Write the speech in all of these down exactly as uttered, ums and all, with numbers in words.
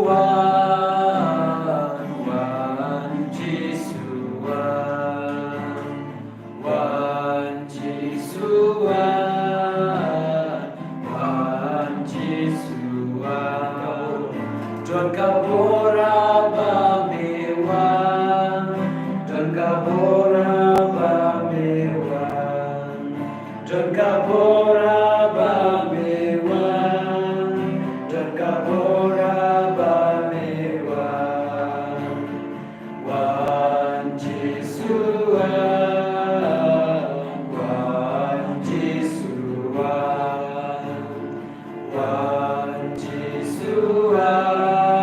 Wan, wan Jisu wan, wan Jisu wan, wan Jisu wan. Don ka bor ba me wan, don ka bor ba me wan. Don ka bor ba me wan, don ka bor ba me wan. Wan Jisu wan, wan Jisu wan. Wan Jisu wan,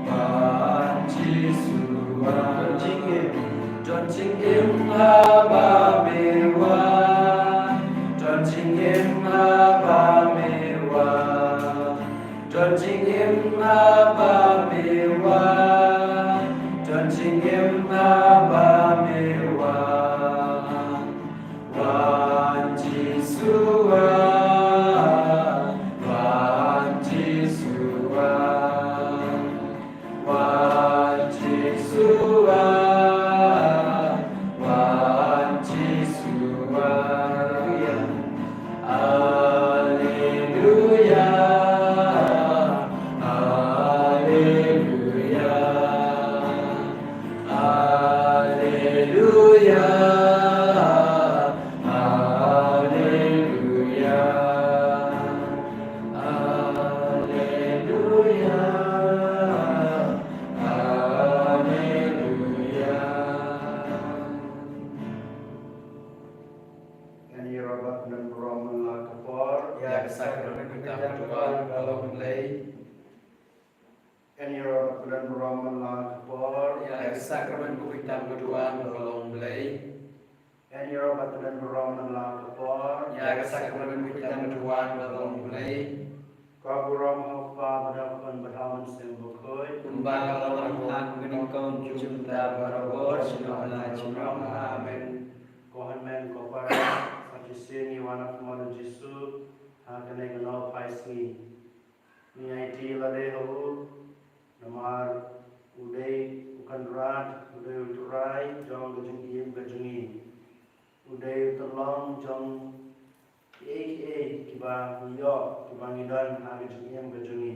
wan Jisu wan. Don jingim, don jingim haba me wan. Don jingim haba me wan. Don jingim haba me wan. Don jingim haba me wan. Wan Jisu wan, wan Jisu wan, wan Jisu wan, wan Jisu wan. Alleluia, alleluia. Alleluia, alleluia, alleluia, alleluia. Ngan ïarap bad ngan burom man la ka por. Ïa ka sakramen ka jingduwai ka long Blei. Ngan ïarap bad kyrdan burom man la ka por. Ïa ka sakramen ka bynta ka duwan ka long Blei. Ngan ïarap bad kyrdan burom man la ka por. Ïa ka sakramen ka bynta ka duwan ka long Blei. Ka burom ha u Kpa bad ha u Khun bad ha u Mynsiem Bakhuid. Kumba ka long ha kaba nyngkong, junom, mynta bad barabor, junom la junom. Amen. Ko hynmen ko para, sa shisien ngi wan ha khmat u Jisu ha kane ka nongphai sngi. Ngi aiti lade ha u, namar u dei u Kynrad, u dei u Trai jong ka jingim ka jong ngi. U dei u tyllong jong kiei kiei kiba ngi ïoh, kiba ngi don ha ka jingim ka jong ngi.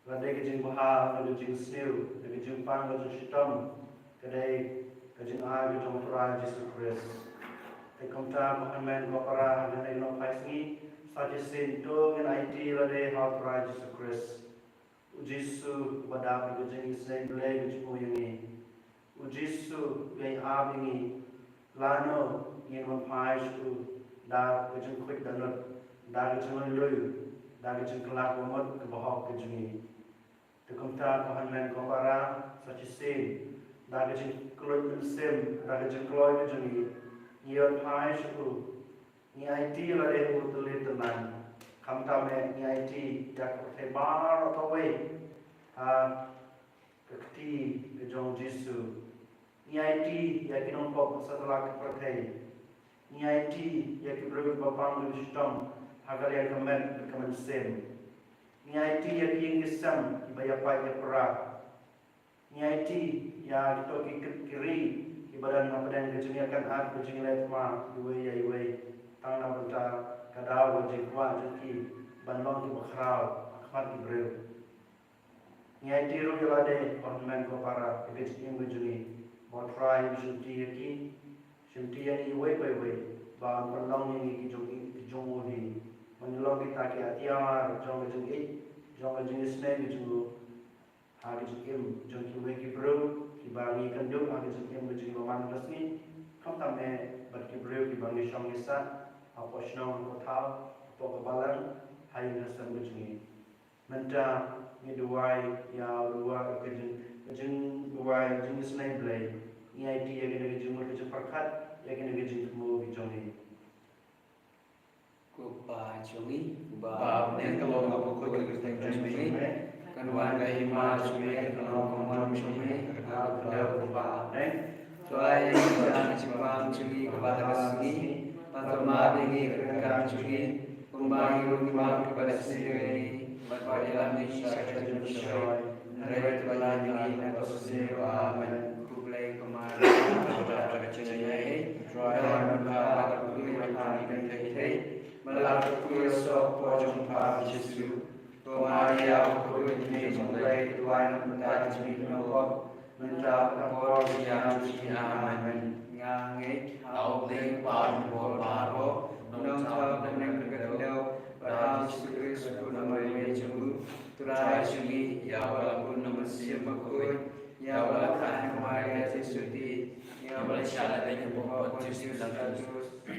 Lade ka jingbha, lade ka jingsniew, lade ka jingpang, lade ka jingshitom, ka dei ka jingai ka jong u Trai Jisu Khrist. Te kumta ko hynmen ko para, ha kane ka nongphai sngi, sa shisien to ngin aiti lade ha u Trai Jisu Khrist. U Jisu uba dap ïa ka jingisynei Blei ka jong u ïa ngi. U Jisu u ïai ap ïa ngi. Lano ngin wan phai sha u da ka jingkhuid dohnud, da ka jinglyngngoh, da ka jingkylla ka mut kaba hok ka jong ngi. Te kumta ko hynmen ko para, sa shisien da ka jingkylluid mynsiem, da ka jingkloi ka jong ngi, ngi wan phai sha u. Ngi aiti lade ha u tylli tynnad. Khamtam eh ngi aiti ïa ka pyrthei baroh kawei ha ka kti ka jong u Jisu. Ngi aiti ïa ki nongpop satlak ka pyrthei. Ngi aiti ïa ki briew kiba pang kiba shitom ha ka liang ka met bad ka mynsiem. Ngi aiti ïa ki ïing ki sem kiba ïapait ïapra. Ngi aiti ïa kito ki kit ki ri kiba don hapdeng ka jingïakynad ka jingïaleh thma iwei ïa iwei, tang na bynta ka daw ka jingkwah jong ki ban long kiba khraw ha khmat ki briew. Ngi aiti ruh ïa lade ko hynmen ko para, ïa ka jingim ka jong ngi. Mo Trai, shimti ïa ki, shimti ïa ngi iwei pa iwei, ba yn pynlong ïa ngi ki jong, ki jong u hi. Ban long kita ki atiar jong ka jingïeit, jong ka jingisynei ka jong u ha ka jingim jong kiwei ki briew kiba ngi kynduh ha ka jingim ka jong ngi ba man ka sngi. Khamtam eh bad ki briew kiba ngi shong ngi sah hapoh shnong, hapoh thaw, hapoh ka balang, ha ïing ha sem ka jong ngi. Mynta ngi duwai ïa u duwai ka jing, ka jingduwai jingisynei Blei. Ngi aiti ïa kane ka jingmut ka jingpyrkhat, ïa kane ka jingthmu ka jong ngi. Ko Pa jong ngi, ba ha bneng, ka long ka bakhuid ka kyrteng jong me, kan wan ka hima jong me, kan long ka mon jong me, ha ka khyndew kumba ha bneng. To ai ïa ngi ka jingpang jong ngi kaba ha ka sngi, bad to map ïa ngi ka ryngkat jong ngi, kumba ngi ruh ngi map ïa kiba sniew ïa ngi, bad wat ïalam ïa ngi sha ka jingpynshoi. Ko Maria, u khuid jong U Blei, duwai na ka bynta jong ngi ki kynhun, mynta bad ha ka por jong ka jingim jong ngi. Amen. Nga ngeit ha U Blei Kpa jong ka bor baroh, nongthaw bad nongkynnoh, bad ha U Jisu Khrist u Khun bymman jong U Trai jong ngi, ïa uba la bun na U Mynsiem Bakhuid, ïa uba la kha ha ka Maria Theisotti, ïa uba la shah lehbeiñ ha u Pontius Pilatus,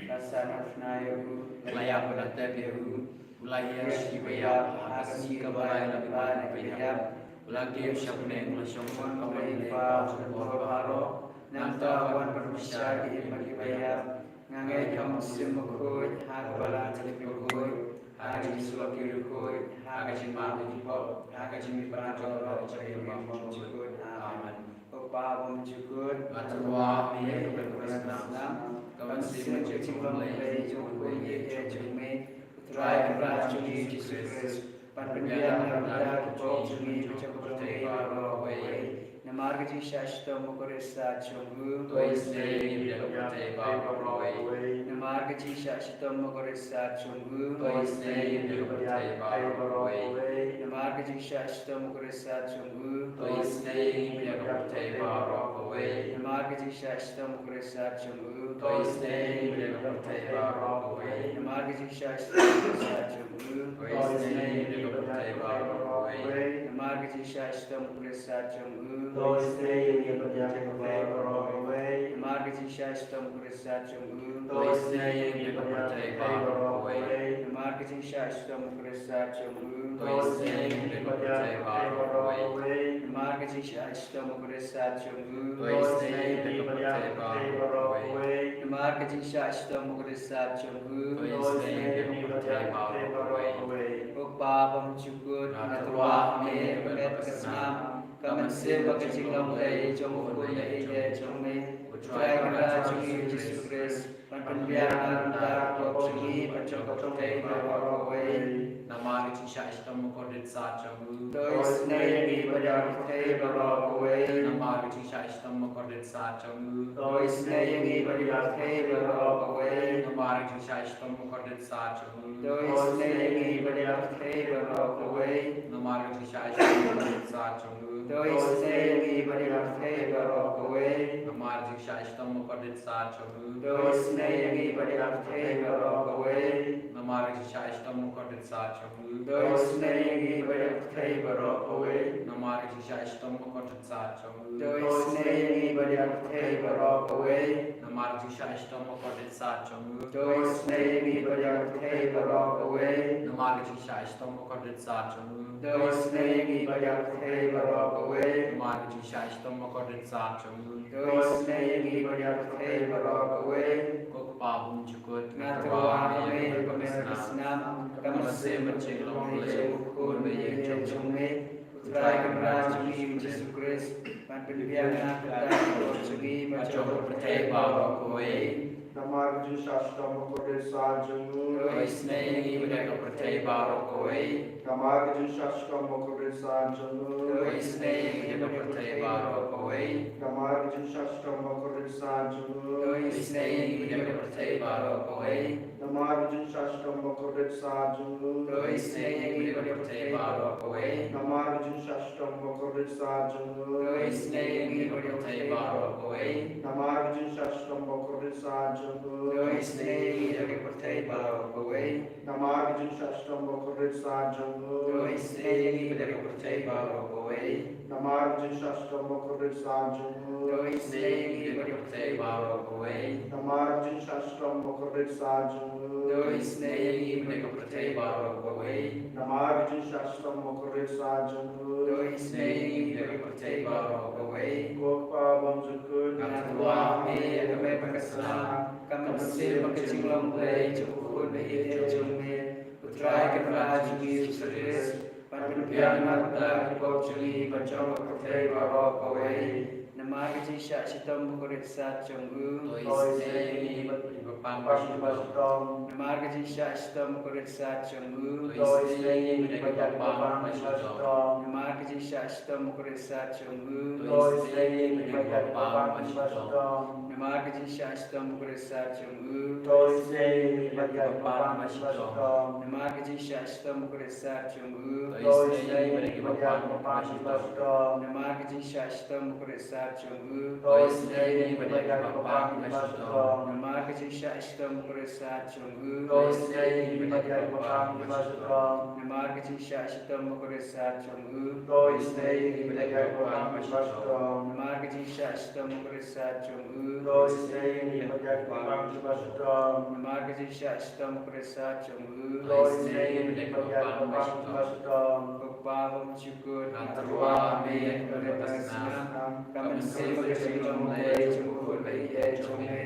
la sah, la phna ïa u, la ïap bad la tep ïa u, u la hiar sha ki baïap, ha ka sngi kaba lai u la kynduh na ki baïap, u la kiew sha bneng, u la shong wan ha ka bynta jong ka bor baroh. Nangta un wan ban bishar ïa ki im bad ki baïap. Nga ngeit ha U Mynsiem Bakhuid, ha ka Balang jong ki bakhuid, ha ka jingïasyllok ki riewkhuid, ha ka jingmap ïa ki pop, ha ka jingmihpat jong u Trai jong ngi u Blei Kpa jong ngi. Amen. Ko Kpa bymjukut, nga tyrwa ha me ïa ka met ka snam, ka mynsiem bad ka jinglong Blei jong U Khun baieit jong me, U Trai Kynrad jong ngi U Jisu Khrist, ban pynbiang na ka bynta ki pop jong ngi bad jong ka pyrthei baroh kawei. Namar ka jingshah shitom bakordit sat jong U, to isynei ïa ngi bad ïa ka pyrthei baroh kawei. Namar ka jingshah shitom bakordit sat jong U, to isynei ïa ngi bad ïa ka pyrthei baroh kawei. Namar ka jingshah shitom bakordit sat jong U, to isynei ïa ngi bad ïa ka pyrthei baroh kawei. Namar ka jingshah shitom bakordit sat jong U, to isynei ïa ngi bad ïa ka pyrthei baroh kawei. Namar ka jingshah shitom bakordit sat jong U, to isynei ïa ngi bad ïa ka pyrthei baroh kawei. Namar ka jingshah shitom bakordit sat jong U, to isynei ïa ngi bad ïa ka pyrthei baroh kawei. Namar ka jingshah shitom bakordit sat jong U, to isynei ïa ngi bad ïa ka pyrthei baroh kawei. Namar ka jingshah shitom bakordit sat jong U, to isynei ïa ngi bad ïa ka pyrthei baroh kawei. Namar ka jingshah shitom bakordit sat jong U, to isynei ïa ngi bad ïa ka pyrthei baroh kawei. Namar ka jingshah shitom bakordit sat jong U, to isynei ïa ngi bad ïa ka pyrthei baroh kawei. Ko Kpa bymjukut, nga tyrwa ha me ïa ka met ka snam, ka mynsiem bad ka jinglong Blei jong U Khun baieit jong me, U Trai Kynrad jong ngi U Jisu Khrist, ban pynbiang na ka bynta ki pop jong ngi bad jong ka pyrthei baroh kawei. Namar ka jingshah shitom bakordit sat jong U, to isynei ïa ngi bad ïa ka pyrthei baroh kawei. Namar ka jingshah shitom bakordit sat jong U, to isynei ïa ngi bad ïa ka pyrthei baroh kawei. Namar ka jingshah shitom bakordit sat jong U, to isynei ïa ngi bad ïa ka pyrthei baroh kawei. Namar ka jingshah shitom bakordit sat jong U, to isynei ïa ngi bad ïa ka pyrthei baroh kawei. Namar ka jingshah shitom bakordit sat jong U, to isynei ïa ngi bad ïa ka pyrthei baroh kawei. Namar ka jingshah shitom bakordit sat jong U, to isynei ïa ngi bad ïa ka pyrthei baroh kawei. Namar ka jingshah shitom bakordit sat jong U, to isynei ïa ngi bad ïa ka pyrthei baroh kawei. Namar ka jingshah shitom bakordit sat jong U, to isynei ïa ngi bad ïa ka pyrthei baroh kawei. Namar ka jingshah shitom bakordit sat jong U, to isynei ïa ngi bad ïa ka pyrthei baroh kawei. Namar ka jingshah shitom bakordit sat jong U, to isynei ïa ngi bad ïa ka pyrthei baroh kawei. Ko Kpa bymjukut, nga tyrwa ha me ïa ka met ka snam, ka mynsiem bad ka jinglong Blei jong U Khun baieit jong me, U Trai Kynrad jong ngi U Jisu Khrist, ban pynbiang na ka bynta ki pop jong ngi bad jong ka pyrthei baroh kawei. Namar ka jingshah shitom bakordit sat jong U, to isynei ïa ngi bad ïa ka pyrthei baroh kawei. Namar ka jingshah shitom bakordit sat jong U, to isynei ïa ngi bad ïa ka pyrthei baroh kawei. Namar ka jingshah shitom bakordit sat jong U, to isynei ïa ngi bad ïa ka pyrthei baroh kawei. Namar ka jingshah shitom bakordit sat jong U, to isynei ïa ngi bad ïa ka pyrthei baroh kawei. Namar ka jingshah shitom bakordit sat jong U, to isynei ïa ngi bad ïa ka pyrthei baroh kawei. Namar ka jingshah shitom bakordit sat jong U, to isynei ïa ngi bad ïa ka pyrthei baroh kawei. Namar ka jingshah shitom bakordit sat jong U, to isynei ïa ngi bad ïa ka pyrthei baroh kawei. Namar ka jingshah shitom bakordit sat jong U, to isynei ïa ngi bad ïa ka pyrthei baroh kawei. Namar ka jingshah shitom bakordit sat jong U, to isynei ïa ngi bad ïa ka pyrthei baroh kawei. Namar ka jingshah shitom bakordit sat jong U, to isynei ïa ngi bad ïa ka pyrthei baroh kawei. Ko Kpa bymjukut, nga tyrwa ha me ïa ka met ka snam, ka mynsiem bad ka jinglong Blei jong U Khun baieit jong me, U Trai Kynrad jong ngi U Jisu Khrist, ban pynbiang na ka bynta ki pop jong ngi bad jong ka pyrthei baroh kawei. Namar ka jingshah shitom bakordit sat jong U, to isynei ïa ngi bad ïa ka pang ba shitom. Namar ka jingshah shitom bakordit sat jong U, to isynei ïa ngi bad ïa ka pang ba shitom. Namar ka jingshah shitom bakordit sat jong U, to isynei ïa ngi bad ïa ka pang ba shitom. Namar ka jingshah shitom bakordit sat jong u. To isynei ïa ngi bad ïa ki bapang kiba shitom. Namar ka jingshah shitom bakordit sat jong u. To isynei ïa ngi bad ïa ki bapang kiba shitom. Namar ka jingshah shitom bakordit sat jong u. To isynei ïa ngi bad ïa ki bapang kiba shitom. Namar ka jingshah shitom bakordit sat jong u. To isynei ïa ngi bad ïa ki bapang kiba shitom. Namar ka jingshah shitom bakordit sat jong u. To isynei ïa ngi bad ïa ki bapang kiba shitom. Namar ka jingshah shitom bakordit sat jong u. To isynei ïa ngi bad ïa ki bapang kiba shitom. Namar ka jingshah shitom bakordit sat jong u. To isynei ïa ngi bad ïa ki bapang kiba shitom. Ko Kpa bymjukut, nga tyrwa ha me ïa ka bynta ka snam, ka mynsiem bad ka jinglong jong U Blei jong U Khun baieit jong me,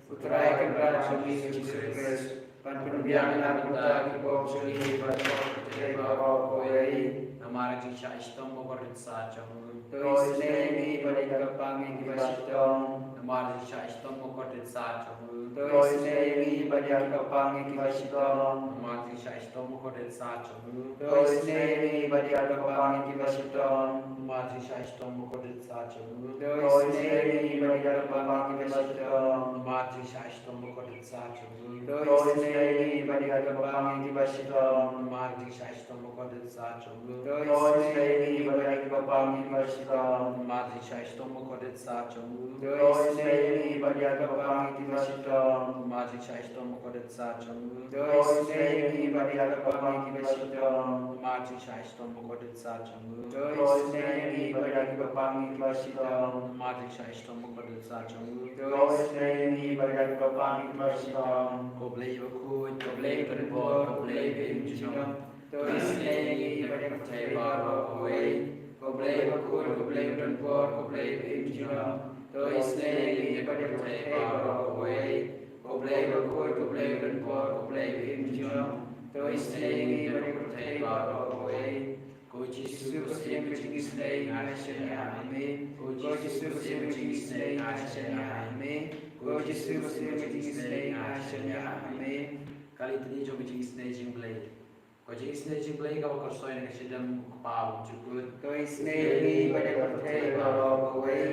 U Trai Kynrad jong ngi U Jisu Khrist, ban pynbiang na ka bynta ki pop jong ngi bad jong ka pyrthei baroh kawei. Namar ka jingshah shitom bakordit sat jong u. To isynei ïa ngi bad ïa ki bapang kiba shitom. Namar ka jingshah shitom bakordit sat jong u. To isynei ïa ngi bad ïa ki bapang kiba shitom. Namar ka jingshah shitom bakordit sat jong u. To isynei ïa ngi bad ïa ki bapang kiba shitom. Namar ka jingshah shitom bakordit sat jong u. To isynei ïa ngi bad ïa ki bapang kiba shitom. Namar ka jingshah shitom bakordit sat jong u. To isynei ïa ngi bad ïa ki bapang kiba shitom. Namar ka jingshah shitom bakordit sat jong u. To isynei ïa ngi bad ïa ki bapang kiba shitom. Namar ka jingshah shitom bakordit sat jong u. To isynei ïa ngi bad ïa ki bapang kiba shitom. Namar ka jingshah shitom bakordit sat jong u. To isynei ïa ngi bad ïa ki bapang kiba shitom. Namar ka jingshah shitom bakordit sat jong u. To isynei ïa ngi bad ïa ki bapang kiba shitom. Namar ka jingshah shitom bakordit sat jong u. To isynei ïa ngi bad ïa ki bapang kiba shitom. Ko Blei bakhuid, ko Blei badonbor, ko Blei ba im junom. To isynei ïa ngi bad ïa ka pyrthei baroh kawei. Ko Blei bakhuid, ko Blei badonbor, ko Blei ba im junom. To isynei ïa ngi bad ïa ka pyrthei baroh kawei. Ko Blei bakhuid, ko Blei badonbor, ko Blei ba im junom. To isynei ïa ngi bad ïa ka pyrthei baroh kawei. Ko Jisu, ko Syiem ka jingisynei, nga shaniah ha me. Ko Jisu, ko Syiem ka jingisynei, nga shaniah ha me. Ko Jisu, ko Syiem ka jingisynei, nga shaniah ha me. Ka litany jong ka jingisynei jong U Blei. Ko jingisynei jong U Blei kaba kyrsoi na ka shadem U Kpa bymjukut. To isynei ïa ngi bad ïa ka pyrthei baroh kawei.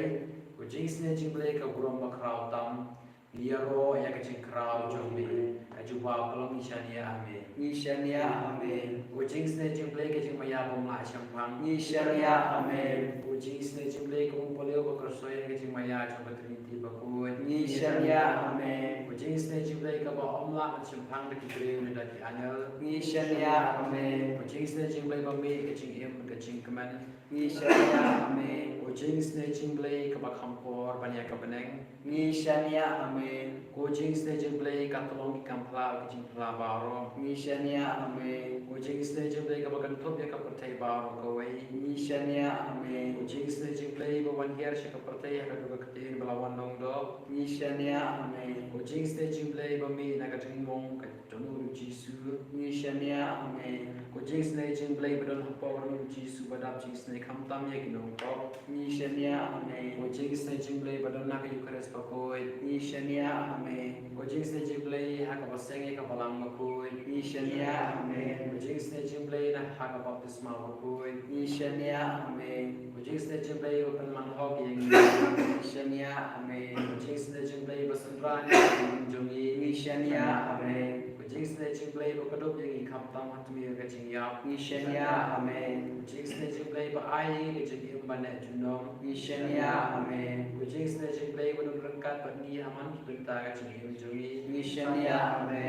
Ko jingisynei jong U Blei ka burom bakhraw tam. Ngi ïaroh ïa ka jingkhraw jong me. Ka jubab ka long ngi shaniah ha me. Ngi shaniah ha me. Ko jingisynei jong U Blei ka jingmaïa bym lah shemphang. Ngi shaniah ha me. Ko jingisynei jong U Blei ka um pohliew ba kyrsoi na ka jingmaïa jong ka Trinity bakhuid. Ngi shaniah ha me. Ko jingisynei jong U Blei kaba ym lah ban shemphang da ki briew ne da ki angel. Ngi shaniah ha me. Ko jingisynei jong U Blei ba mih ka jingim ka jingkmen. Ngi shaniah ha me. Ko jingisynei jong U Blei kaba kham por ban ïa ka bneng. Ngi shaniah ha me. Ko jingisynei jong U Blei ka tyllong ki kam phla, ki jingphla baroh. Ngi shaniah ha me. Ko jingisynei jong U Blei kaba kynthup ïa ka pyrthei baroh kawei. Ngi shaniah ha me. Ko jingisynei jong U Blei ba wan hiar sha ka pyrthei ha ka dur ka ktien ba la wan long doh. Ngi shaniah ha me. Ko jingisynei jong U Blei ba mih na ka jingmong ka dohnud U Jisu. Ngi shaniah ha me. Ko jingisynei jong U Blei ba don hapoh ka dohnud U Jisu ba dap jingisynei khamtam ïa ki nongpop. Ngi shaniah ha me. Ko jingisynei jong U Blei ba don ha ka Eukharist bakhuid. Ngi shaniah ha me. Ko jingisynei jong U Blei ha kaba seng ïa ka Balang bakhuid. Ngi shaniah ha me. Ko jingisynei jong U Blei na ha ka baptisma bakhuid. Ngi shaniah ha me. Ko jingisynei jong U Blei ba pynman hok ïa ngi. Ngi shaniah ha me. Ko jingisynei jong U Blei ba synran ïa ka jingim jong ngi. Ngi shaniah ha me. Ko jingisynei jong U Blei ba kdup ïa ngi khamtam ha tmier ka jingïap. Ngi shaniah ha me. Ko jingisynei jong U Blei ba ai ïa ngi ka jingim ba neh junom. Ngi shaniah ha me. Ko jingisynei jong U Blei ba don ryngkat bad ngi ha man ki bynta ka jingim jong ngi. Ngi shaniah ha me.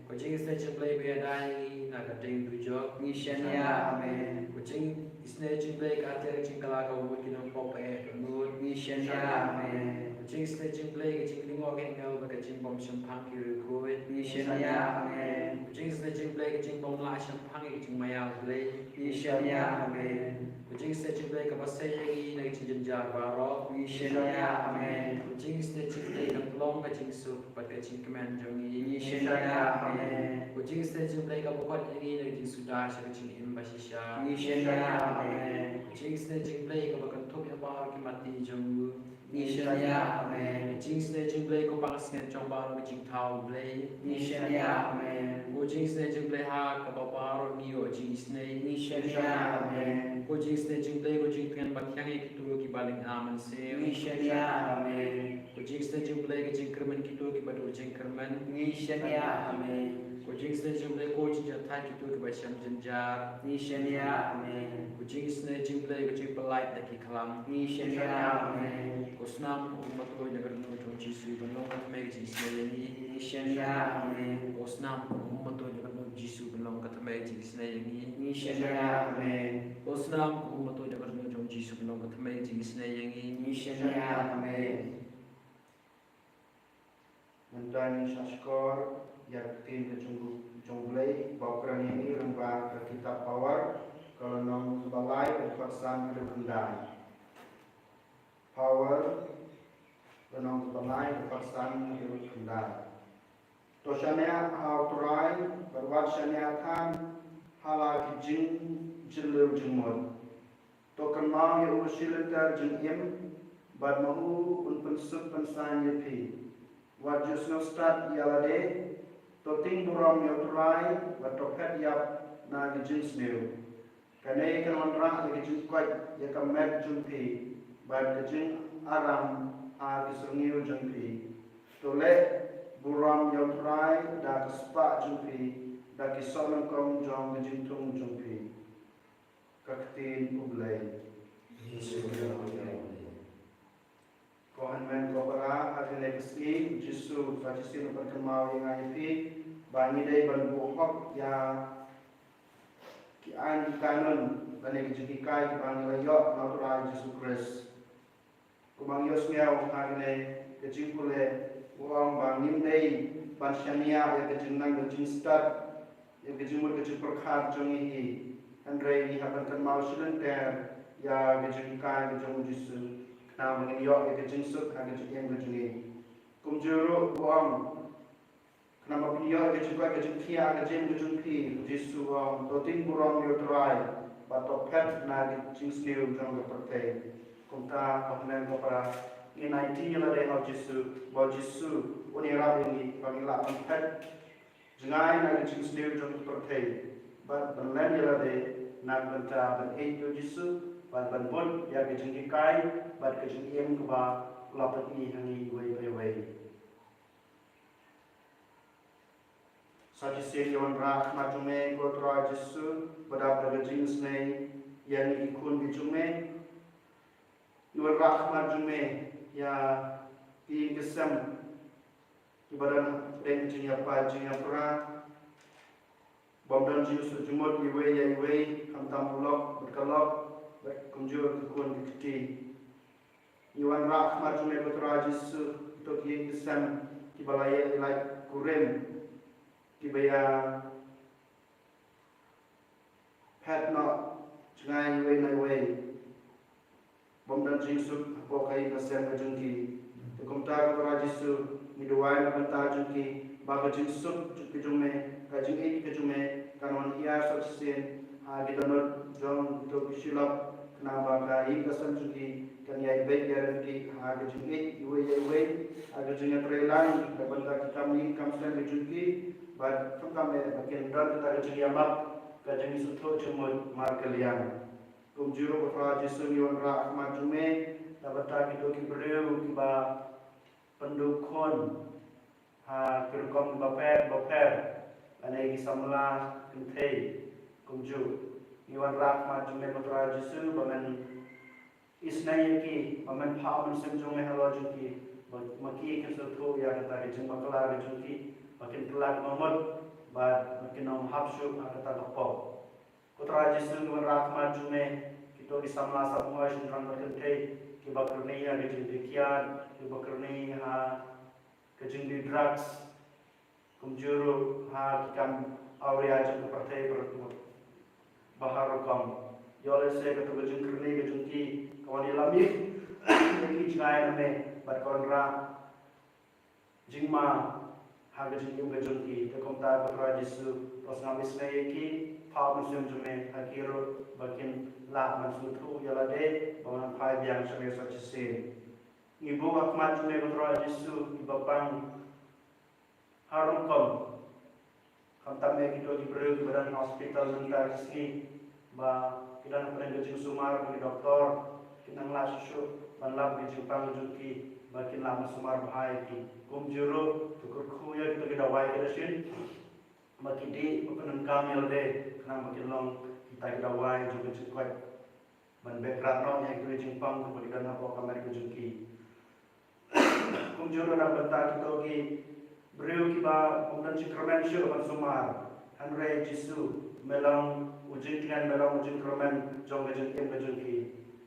Ko jingisynei jong U Blei ba ïada ïa ngi na ka ding dujok. Ngi shaniah ha me. Ko jing isynei jong U Blei ka atiar jingkylla kaba mut ki nongpop ba eh dohnud. Ngi shaniah ha me. Ko jingisynei jong U Blei ka jinglyngngoh ki angel bad ka jingbymshemphang ki riewkhuid. Ngi shaniah ha me. Ko jingisynei jong U Blei ka jingbymlah shemphang ïa ka jingmaïa U Blei. Ngi shaniah ha me. Ko jingisynei jong U Blei kaba sei ïa ngi na ka jingjynjar baroh. Ngi shaniah ha me. Ko jingisynei jong U Blei ka tyllong ka jingsuk bad ka jingkmen jong ngi. Ngi shaniah ha me. Ko jingisynei jong U Blei kaba khot ïa ngi na ka jingsuda sha ka jingim bashisha. Ngi shaniah ha me. Ko Jingisynei jong U Blei kaba kynthup ïa baroh ki mati jong u. Ngi shaniah, amen. Jingisynei jong U Blei ko Basngiat jong baroh ki jingthaw, Blei. Ngi shaniah, amen. Ko jingisynei jong U Blei ha kaba baroh ngi ïoh jingisynei. Ngi shaniah, amen. Ko jingisynei jong U Blei ko jingtngen ba thiang ïa kito kiba lyngba mynsiem. Ngi shaniah, amen. Ko jingisynei jong U Blei ka jingkyrmen kito kiba duh jingkyrmen. Ngi shaniah, amen. Ko jingisynei jong U Blei ko jingjynjar kito kiba shem jynjar. Ngi shaniah, amen. Ko jingisynei jong U Blei ka jingpyllait da ki khlam. Ngi shaniah, amen. Ko snam u matuid na ka dohnud jong U Jisu ban long ka thymmai ka jingisynei ïa ngi. Ngi shaniah, amen. Ko snam u matuid na ka dohnud jong U Jisu ban long ka thymmai ka jingisynei ïa ngi. Ngi shaniah, amen. Ko snam u matuid na ka dohnud jong U Jisu ban long ka thymmai ka jingisynei ïa ngi. Ngi shaniah, amen. Mynta ngin sa shkor ïa ka ktien ka jong U, jong U Blei ba u kren ïa ngi lyngba ka kitab Pawar, ka lynnong kaba lai, dkhot san haduh khyndai. Pawar, lynnong kaba lai, dkhot san haduh khyndai. To shaniah ha U Trai, bad wat shaniah than ha la ki jingjylliew jingmut. To kynmaw ïa u shilynter jingim, bad ma u un pynsuk pynsaiñ ïa phi. Wat ju sngewstad ïa lade, to tieng burom ïa U Trai, bad to phet ïap na ki jingsniew. Kane kan wanrah ïa ki jingkoit ïa ka met jong phi, bad ka jingaram ha ki syrngiew jong phi. To leh burom ïa U Trai da ka spah jong phi, da ki sohnyngkong jong ka jingthung jong phi. Ka ktien U Blei. Ko hynmen ko para, ha kane ka sngi U Jisu sa shisien u pynkynmaw ïa nga ïa phi ba ngi dei ban buh hok ïa ki aiñ ki kainun lane ki jinghikai kiba ngi la ïoh na U Trai Jisu Khrist. Kumba ngi ïohsngew ha kane ka jingpule, u ong ba ngim dei ban shaniah ïa ka jingnang ka jingstad, ïa ka jingmut ka jingpyrkhat jong ngi hi. Hynrei ngi hap ban kynmaw shilynter ïa ka jinghikai ka jong U Jisu, khnang ba ngin ïoh ïa ka jingsuk ha ka jingim ka jong ngi. Kumjuh ruh u ong, khnang ba phin ïoh ïa ka jingkoit ka jingkhiah ha ka jingim ka jong phi, U Jisu u ong, to tieng burom ïa U Trai, bad to phet na ki jingsniew jong ka pyrthei. Kumta ko hynmen ko para, ngin aiti ïa lade ha U Jisu, ba U Jisu un ïarap ïa ngi ba ngin lah ban phet jngai na ki jingsniew jong ka pyrthei, bad ban len ïa lade na ka bynta ban ïeit ïa U Jisu, bad ban bud ïa ka jinghikai bad ka jingim kaba u la pyni ha ngi iwei pa iwei. Sa shisien ngi wanrah ha khmat jong me ko Trai Jisu, ba dap da ka jingisynei ïa ngi ki khun ki jong me. Ngi wanrah ha khmat jong me ïa ki ïing ki sem kiba don hapdeng ka jingïapait jingïapra. Bym don jingsuk jingmut iwei ïa iwei, khamtam u lok bad ka lok, bad kumjuh ki khun ki kti. Ngi wanrah ha khmat jong me ko Trai Jisu, kito ki ïing ki sem kiba la ïaid ïalait kurim, kiba ïa phet noh jngai iwei na iwei. Bym don jingsuk hapoh ka ïing ka sem ka jong ki. Te kumta ko Trai Jisu, ngi duwai na ka bynta jong ki, ba ka jingsuk jong ki jong me, ka jingïeit ka jong me, kan wan hiar sa shisien ha ki dohnud jong kito ki shilok, khnang ba ka ïing ka sem jong ki kan ïai beit ïa ryntih ha ka jingïeit iwei ïa iwei, ha ka jingïatreilang na ka bynta ki kam ïing kam sem ka jong ki, bad khamtam eh ba kin don kata ka jingïamap, ka jingsngewthuh jingmut markylliang. Kumjuh ruh ko Trai Jisu, ngi wanrah ha khmat jong me na ka bynta kito ki briew kiba pynduh khun ha ki rukom kiba pher bapher, lane ki samla kynthei. Kumjuh ngi wanrah ha khmat jong me ko Trai Jisu, ba men isynei ïa ki, ba men phah u Mynsiem jong me halor jong ki, ba ma ki kin sngewthuh ïa kata ka jingbakla ka jong ki, ba kin kylla ka mut, bad ba kin ym hap shuh ha kata ka pop. Ko Trai Jisu, ngi wanrah ha khmat jong me kito ki samla samoi shynrang bad kynthei kiba kyrni ha ka jingdie kiad, kiba kyrni ha ka jingdie drugs, kumjuh ruh ha ki kam awria jong ka pyrthei baroh kawei. Ba har rukom, ïoh lehse kato ka jingkyrni ka jong ki ka wan ïalam ïa ki jngai na me, bad ka wanrah jingma ha ka jingim ka jong ki. Te kumta ko Trai Jisu, to sngap isynei ïa ki, Pha mynsiem jong me ha ki ruh ba kin lah ban sngewthuh ïa lade ba man phai biang sha me sa shisien. Ngi buh ha khmat jong me ko Trai Jisu, ngi ba pang ha rukom. Khamtam eh kito ki briew kiba don ha hospital mynta ki sngi, ba ki don hapdeng ka jingsumar ba ki doktor kin nang lah shuh shuh ban lap ka jingpang jong ki, ba kin lah ban sumar bha ïa ki. Kumjuh ruh to kyrkhu ïa kito ki dawai ki da shin, ba ki dih ba pyndonkam ïa lade, khnang ba kin long kita ki dawai jong ka jingkoit ban beh krad noh ïa kito ki jingpang kaba ki don hapoh kamra ka jong ki. Kumjuh ruh na ka bynta kito ki briew kiba ym don jingkyrmen shuh ban sumar, hynrei Jisu, me long u jingtngen, me long u jingkyrmen jong ka jingim ka jong ki.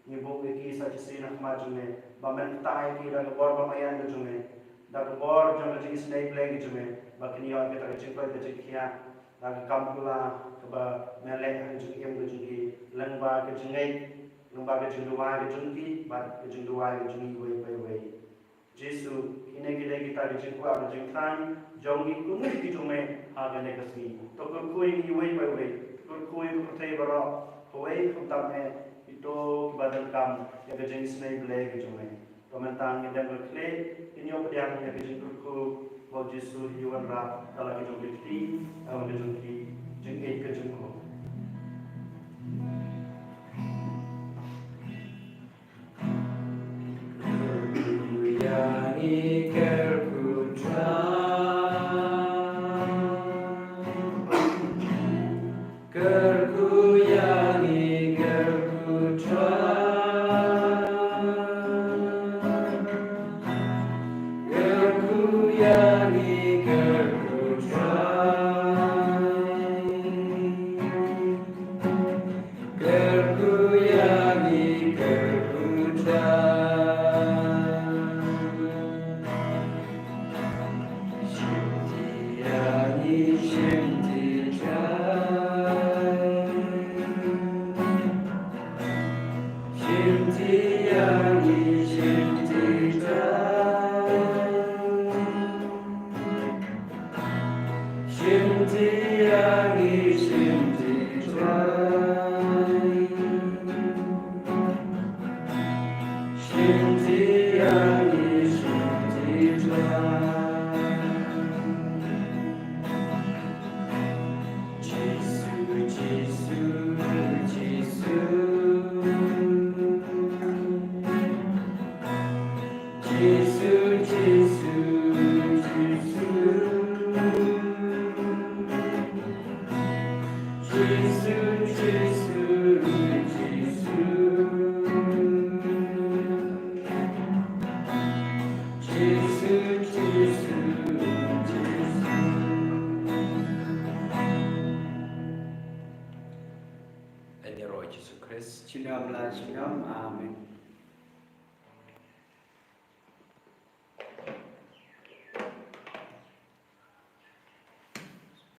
Ngi buh ïa ki sa shisien ha khmat jong me, ba men kta ïa ki da ka bor ba ïaid ka jong me, da ka bor jong ka jingisynei Blei ka jong me, ba kin ïoh ïa kata ka jingkoit ka jingkhiah da ka kam pula kaba me leh ha ka jingim ka jong ki, lyngba ka jingngeit, lyngba ka jingduwai ka jong ki bad ka jingduwai ka jong ngi iwei pa iwei. Jisu, kine ki dei kita ki jingkwah, ki jingthrang jong ngi kum ki jong me ha kane ka sngi. To kyrkhu ïa ngi iwei pa iwei, to kyrkhu ïa ka pyrthei baroh, kawei khamtam eh kito kiba donkam ïa ka jingisynei Blei ka jong me. To mynta ngin dem ka khlieh, ngin ïoh pdiang ïa ka jingkyrkhu ba u Jisu u wanrah da la ka jong ka kti, da la ka jong ka jingïeit ka jong u. Ïaroh Jisu Khrist. Junom la junom. Amen.